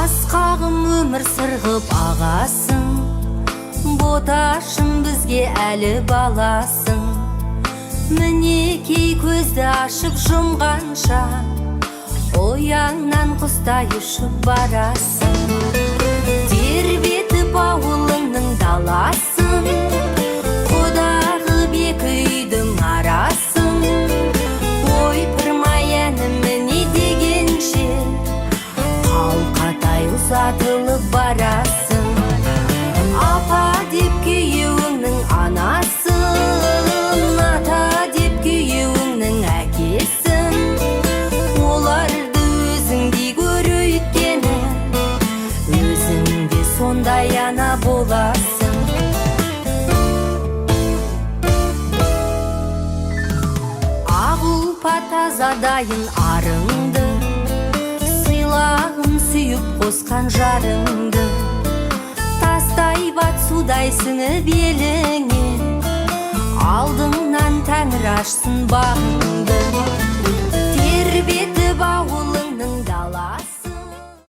Асқағым өмір сырғып ағасың, боташым, бізге әлі баласың. Мінекей, көзді ашып жұмғанша ұяңнан құстай ұшып барасың. Тербетіп ауылыңның даласын, құдағып екі үйдің арасын, ойпырмай, әнім міне дегенше қалқатай ұзатылып барасың. Апа деп күйеуіңнің анасын, ата деп күйеуіңнің әкесін, оларды өзіңдей көр, өйткені өзің де сондай ана боласың. Ақ ұлпа тазадайын арыңды, сыйлағын сүйіп қосқан жарыңды. Тастай бат, судай сіңіп еліңе, алдыңнан тәңір ашсын бағыңды.